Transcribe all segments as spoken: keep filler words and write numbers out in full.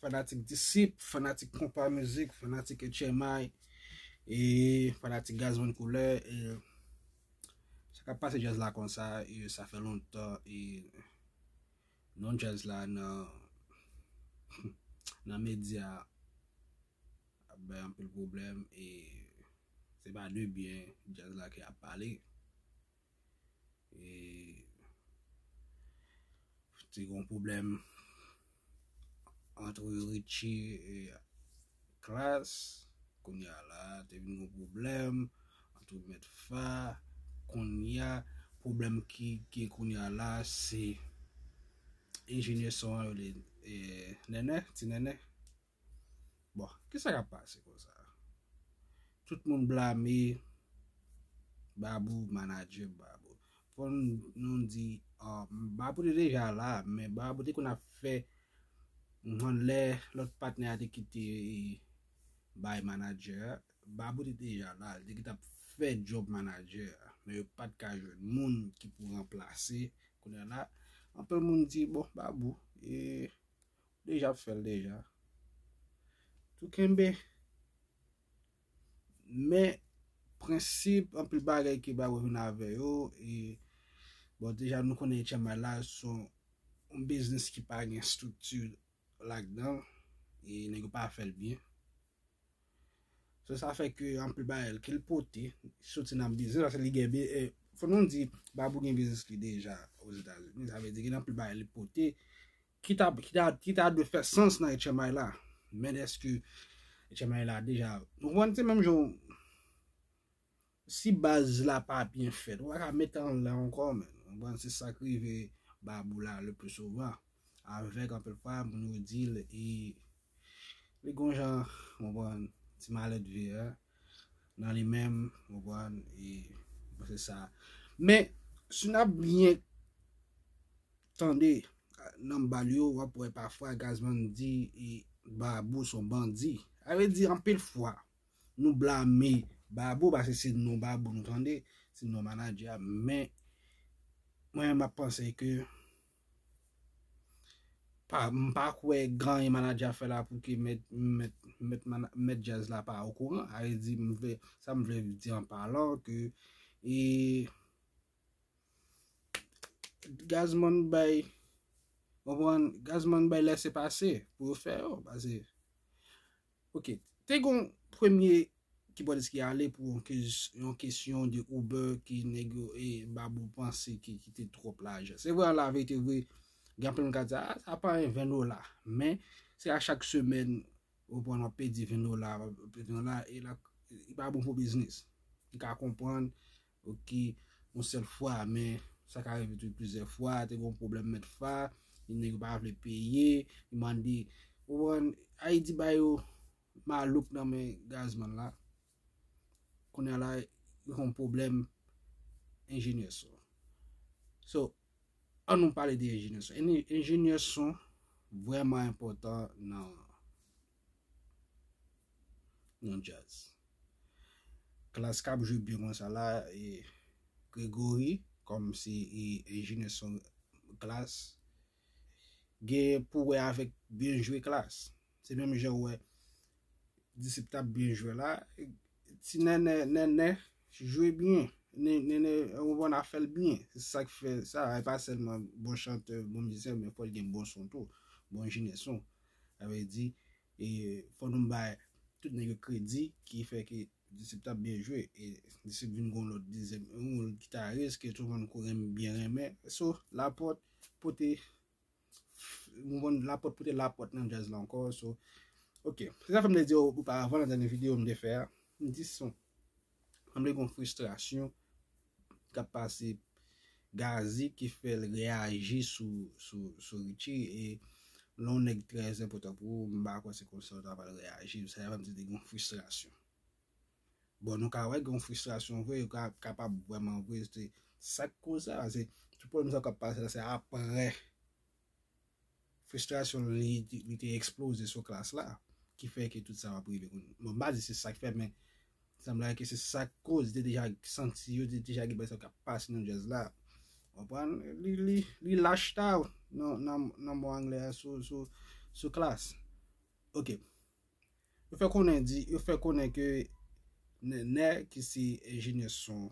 fanatik Disip, fanatik Konpa Mizik, fanatik H M I, e fanatik Gazman Koulè. E sa k ap pase djaz la konsa, e sa fè lontan, e non djaz la nan nan medya ap bay anpil pwoblèm, e se pa de byen djaz la ke y ap pale. E te gen yon pwoblèm ant Richie e Klass. Kounye a la, te vin yon pwoblèm ant Mèt Fa. Kounye a, pwoblèm ki gen kounye a la, se enjenyè son an, yo rele, e, Nènè, Ti Nènè. Bon, kisa k ap pase konsa? Tout moun blame Babou, manadjè Babou. Fò n- nou di, ah, Babou te deja la, men Babou te konn ap fè, lè lòt patnè a te kite bay manadjè a, Babou te deja la, li te gentan ap fè djòb manadjè a. Men yo pa t ka jwenn moun ki pou ranplase. Kounye a la, anpil moun di, bon, Babou, e, deja ap fè l deja. Tou kenbe. Men, prensip, anpil bagay ke Babou vin avè yo, e, bon, deja nou konnen H M I la, se yon biznis ki pa gen estrikti ladan, e nèg yo pa fè l byen. So, sa fè ke anpil bagay ke l pote, soti nan biznis, paske li gen bi- e, fò nou di, Babou gen biznis li deja Ozetazini, sa vle di gen anpil bagay li pote, ki ta, ki ta, ki ta dwe fè sans nan H M I la. Men èske H M I la deja, nou konprann, se menm jan, si baz la pa byen fèt, ou pa ka mete anlè ankò, men. Ou konprann, se sa k rive Babou la le pli souvan. Avèk anpil fwa, moun yo di l, e, li gon jan, ou konprann, ti malèdve a nan li menm, ou konprann, e, bon, se sa. Men, si n ap byen tande, nan bal yo, w ap wè pafwa Gazman di, e, Babou se yon bandi. Sa vle di, anpil fwa, nou blame Babou, paske se non Babou nou tande, se non manadjè a, men mwen, m ap panse ke pa, m pa kwè gen anyen manadjè a fè la pou ke mèt, mèt, mèt, mana- mèt djaz la pa okouran. Sa vle di, m vle, sa m vle di an palan ke, e, Gazman bay, konprann, Gazman bay lèse pase pou yo fè yo, paske, ok, te gon premye kibòdis ki ale pou yon kes- yon kesyon de Uber ki nèg yo, e, Babou panse ki, ki te twòp lajan. Se vre, an laverite vre, gen anpil moun ka di, ah, sa pa anyen, ven dola. Men, se a chak semèn, ou konprann, w ap pèdi ven dola, w ap pèdi ven dola, e la, li pa bon pou biznis. M ka konprann, ok, yon sèl fwa, men sa ka rive tou plizyè fwa, te gon pwoblèm Mèt Fa, nèg yo pa vle peye, li mande, ou konprann, Ayiti ba yo malouk nan men Gazman la. Kounye a la, li gon pwoblèm enjenyè son. So, an nou pale de enjenyè son. Enjenyè son vrèman enpòtan nan, nan djaz. Klass k ap jwe byen konsa la, e Gregory, kòm se, e, enjenyè son Klass, gen pou wè avèk byen jwe Klass. Se menm jan w wè Disip t ap byen jwe la, ti Nènè, Nènè jwe byen. Nè- Nènè, ou konprann, ap fè l byen. Se sa k fè sa, e pa sèlman bon chantè, bon mizisyen, men fò l gen bon son tou, bon enjenyè son. Sa vle di, e, fò nou bay tout nèg yo kredi ki fè ke Disip t ap byen jwe, e Disip vin gon lòt dezyèm, yon lòt gitaris ke tout moun ko renmen, byen renmen. So, Lapòt pote, m konn Lapòt pote Lapòt nan djaz la ankò. So, ok. Se sa fè m te di w oparavan nan dènye videyo m te fè a. M di son. Sanble gon fristrasyon k ap pase Gazi ki fè l reyaji sou, sou, sou Richie. E lè yon nèg trè enpòtan pou ou, m pa kwè se konsa w ta pral reyaji. Sa fè m di te gon fristrasyon. Bon, nou ka wè gen yon fristrasyon vre, yo ka kapab vrèman vre, se sa k koz sa, se tout pwoblèm sa k ap pase la, se aprè fristrasyon li, li te eksploze sou Klass la, ki fè ke tout sa ap rive kounye. Bon, m pa di se sa k fè, men sanble ke se sa k koz, te deja santi yo, te deja gen bagay sa k ap pase nan djaz la. Konprann? Li, li, li lach ta nan, nan, nan mo anglè a sou, sou, sou Klass. Ok. Yo fè konnen di, yo fè konnen ke Nènè ki se enjenyè son,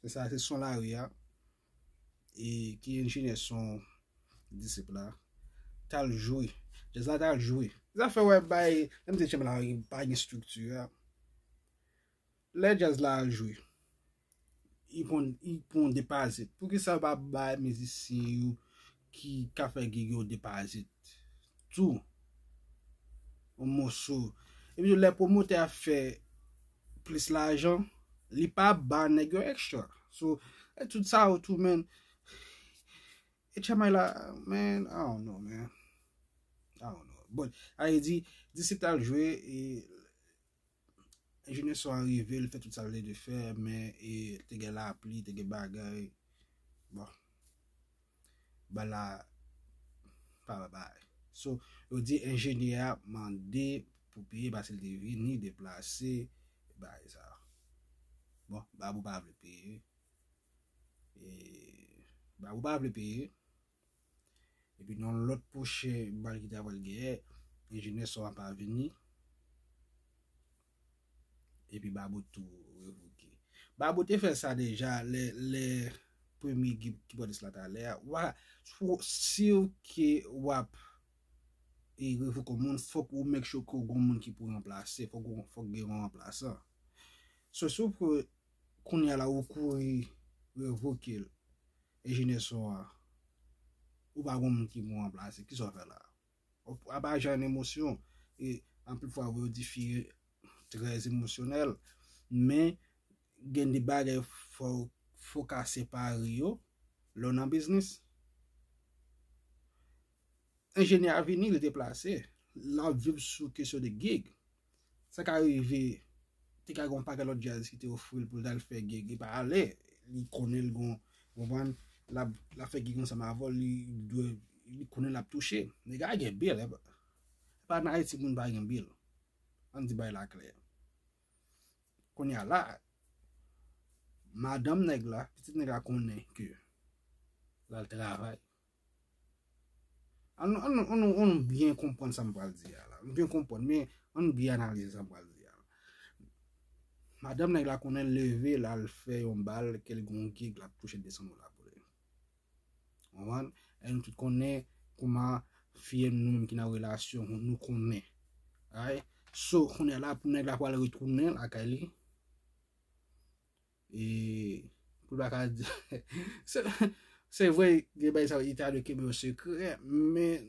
se sa, se son lari a, e ki enjenyè son disip la, t al jwe. Djaz la t al jwe. Sa fè wè bay, menm si tchenm la pa gen estrikti a. Lè djaz la al jwe, li pran, li pran depazit. Poukisa yo pa bay mizisyen yo ki ka fè gig yo depazit tou? Yon moso. Epi lè pwomotè a fè plis lajan, li pa ba nèg yo extra. So, e tout sa yo tou, man. E tchanmay la, man, I don't know, man. I don't know. Bon, a e di, disip t al jwe, e enjenyè son an rive, li fè tout sa l te dwe fè, men e te gen lapli, te gen bagay. Bon, bal la pa bay. So, yo di enjenyè a mande pou peye paske l te vini deplase, bagay sa. Bon, Babou pa vle peye. E Babou pa vle peye. Epi nan lòt pwochen bal ki ta pral genyen, enjenyè son an pa vini. Epi Babou tou revoke. Babou te fè sa deja lè, lè premye ki, kibòdis la t alè a. Wa, si w ke w ap e revoke yon moun, fòk ou make sure ke w gen yon moun ki pou ranplase, fòk ou, fòk gen yon ranplasan. So, si w pran kounye a la ou kouri revoke l, enjenyè son an, ou pa gen moun ki pou ranplase, kisa w fè la? Apa jan an emosyon, e anpil fwa vre yo di fi trè emosyonèl, men gen de bagay fò, fò ka separe yo lè w nan biznis. Enjenyè a vini, li deplase, l ap viv sou kesyon de gig. Sa ka rive, te ka gen yon pakèt lòt djaz ki te ofri l pou l t al fè gig, li pa ale, li konnen l gon, konprann, l ap, l ap fè gig ansanm avè w, li dwe, li konnen l ap touche. Nèg la gen bil, e pa, e pa nan Ayiti moun pa gen bil. Ann di bagay la klè. Kounye a la, madanm nèg la, pitit nèg la konnen ke l al travay. Ann, ann, ann, ann byen konprann sa m pral di a la. M byen konprann, men ann byen analize sa m pral di a la. Madanm nèg la konnen l leve, l al fè yon bal, ke l gen yon gig, l ap touche de san dola pou li. Konprann? E nou tout konnen kòman fi e nou menm ki nan relasyon, nou konnen. Alright? So, kounye a la, pou nèg la pral retounen lakay li, e pou l pa ka di, se, se vre, gen bagay sa yo, li ta dwe kenbe yo sekrè, men,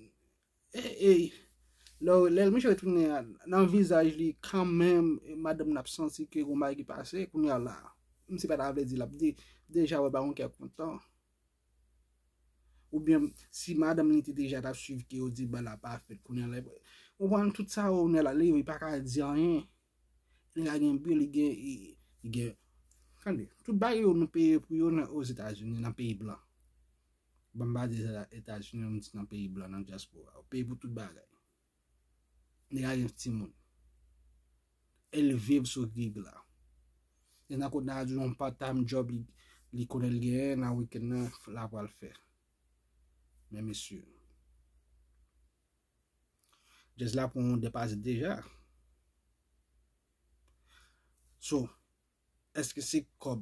e, e, lè, lè misye retounen a, nan vizaj li, kanmenm, madanm nan ap santi ke gon bagay ki pase, kounye a la, menm si pa ta vle di, l ap di, deja wè pa gon kè kontan. Oubyen, si madanm li te deja t ap swiv ke yo di bal la pa fèt, kounye a la, ou konprann tout sa yo, nèg la leve, li pa ka di anyen. Nèg la gen bil, li gen, li, li gen, tande, tout bagay yo nou peye pou yo nan Ozetazini, nan peyi blan. Ban m pa di Etazini, m di nan peyi blan, nan dyaspora. Ou peye pou tout bagay. Nèg la gen timoun. E l viv sou gig la. E nan kote nan di yon part time job li, li konnen l genyen nan weekend nan, l ap pral fè. Men mesye, djaz la pran yon depazit deja. So, èske se kòb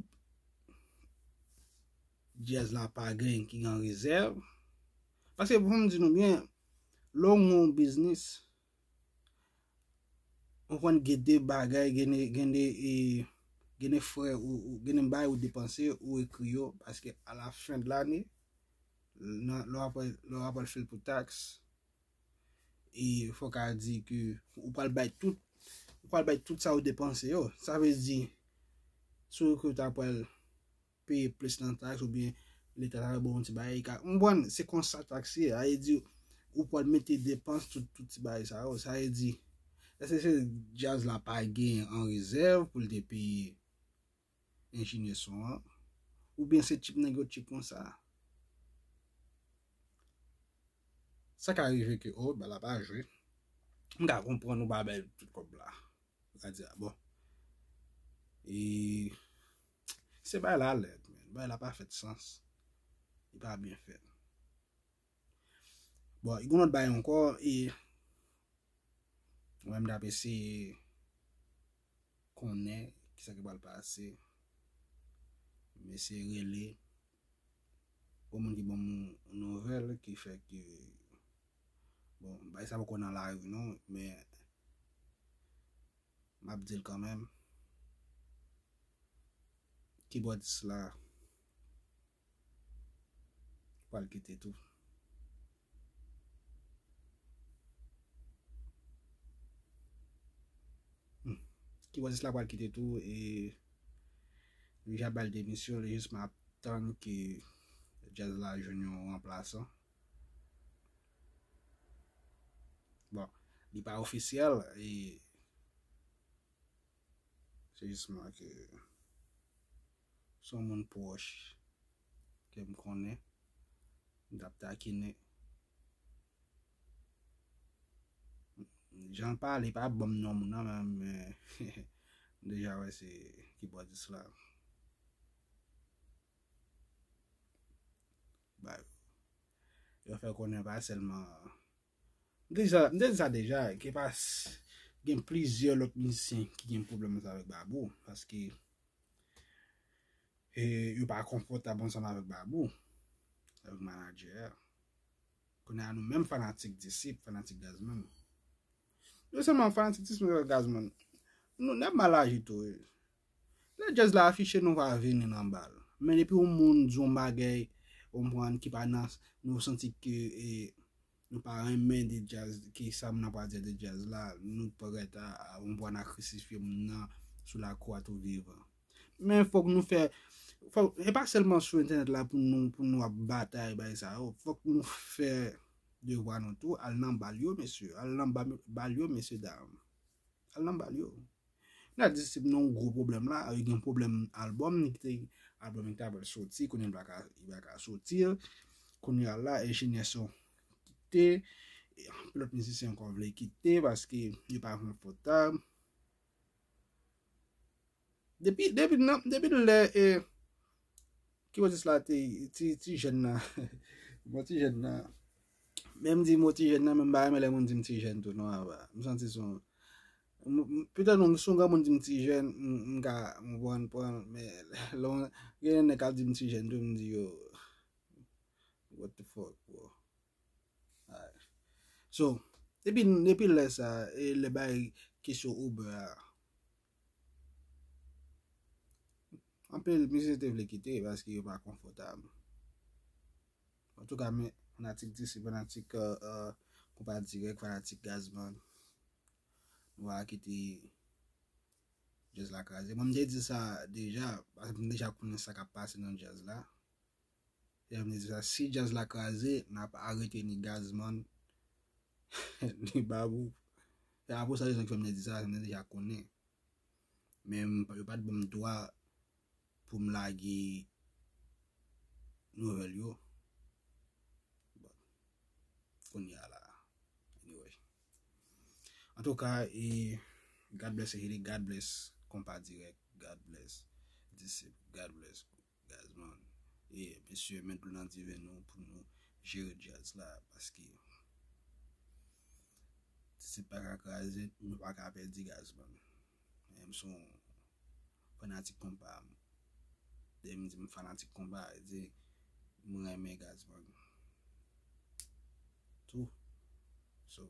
djaz la pa genyen ki gen rezèv? Paske pou m di nou byen, lè w gen yon biznis, ou konn gen de bagay, gen de, gen de, e, gen de frè, ou, ou, gen de bagay ou depanse, ou ekri yo, paske a la fen de lane, nan, lè w ap, lè w ap al fil pou taks, e fòk a di ke ou pral bay tout, ou pral bay tout sa ou depanse yo. Sa vle di, si w rekri ou ta pral peye plis nan taks oubyen Leta ta ba w yon ti bagay, ka, ou konprann, se konsa taks ye. Sa vle di, ou pral mete depans tout, tout ti bagay sa yo. Sa vle di, èske se djaz la pa gen an rezèv pou l te peye enjenyè son an? Oubyen se tchip nèg yo tchip konsa? Sa ka rive ke, o, bal la pa jwe. M ka konprann ou pa bay tout kòb la. Ou ka di, a, bon. E se bagay la lèd, men. Bagay la pa fèt sans. Li pa byen fèt. Bon, e gen lòt bagay ankò, e Mwen menm m t ap eseye konnen kisa ki pral pase. M eseye rele pou moun ki ban m yon nouvèl ki fè ke, bon, bagay sa poko nan lari non, men m ap di l kanmenm. Kibòdis la pral kite tou. Hmm. Kibòdis la pral kite tou e li deja bay demisyon, li jis ap tann ke djaz la jwenn yon ranplasan. Bon, li pa ofisyèl e se jis mwen ke se yon moun pwòch ke m konnen, m t ap takine. Jan l pale, pa ban m non moun nan menm, men m deja wè se kibòdis la. Ba yo. Yo fè konnen pa sèlman, m te di sa, m te di sa deja, ke pa s-, gen plizyè lòt mizisyen ki gen pwoblèm sa avèk Babou, paske e yo pa konfòtab ansanm avèk Babou, avèk manadjè a. Kounye a nou menm fanatik Disip, fanatik Gazman. Non sèlman fanatik Disip, fanatik Gazman, nou n ap mal aji tou wi. Lè djaz la afiche, nou va vini nan bal. Men depi yon moun di yon bagay, ou konprann, ki pa nan, nou santi ke e, nou pa renmen de djaz, ki sa moun nan pral di de djaz la, nou prèt a, a, ou konprann, a krisifye moun nan sou lakou a tou vivan. Men fòk nou fè, fòk, e pa sèlman sou entènèt la pou nou, pou nou ap batay bagay sa yo. Fòk nou fè devwa nou tou, al nan bal yo, mesye, al nan ba-, bal yo, mesye dam. Al nan bal yo. N a di se nan yon gwo pwoblèm la, gen pwoblèm albòm, li te, albòm li te pral soti, kounye a li pa ka, li pa ka soti. Kounye a la, enjenyè son kite, e anpil lòt mizisyen ankò vle kite paske yo pa konfòtab. Depi, depi nan, depi lè, e, kibòdis la te, ti, ti jèn nan, bon, ti jèn nan, men m di mo ti jèn nan, men m pa renmen lè moun di m ti jèn tou, non, apa. M santi se yon, m, m, petèt yon, si yon granmoun di m ti jèn, m, m ka, m pran, pran, men lè yon, gen nèg k ap di m ti jèn tou, m di yo, what the fuck, bro? Alright. So, depi, depi lè sa, e lè bay kesyon Uber a, anpil mizisyen te vle kite paske yo pa konfòtab. Antouka, men fanatik Disip, fanatik, euh, euh, Konpa Dirèk, fanatik Gazman, nou pa kite djaz la kraze. Mwen, m te di sa deja, paske m deja konnen sa k ap pase nan djaz la. E m te di sa, si djaz la kraze, n ap arete ni Gazman, ni Babou. Se apre sa rezon ki fè m te di sa, m te deja konnen. Men m, yo pa t ban m dwa pou m lage nouvèl yo. Bon, kounye a la. Anyway. Antouka, e, God bless Haiti, God bless Konpa Dirèk, God bless Disip, God bless Gazman. E, mesye, met dlo nan diven nou pou nou jere djaz la, paske Disip pa ka kraze, nou pa ka pèdi Gazman. Men m se yon fanatik konpa. Depi m di m fanatik konpa, e di m renmen Gazman tou. So,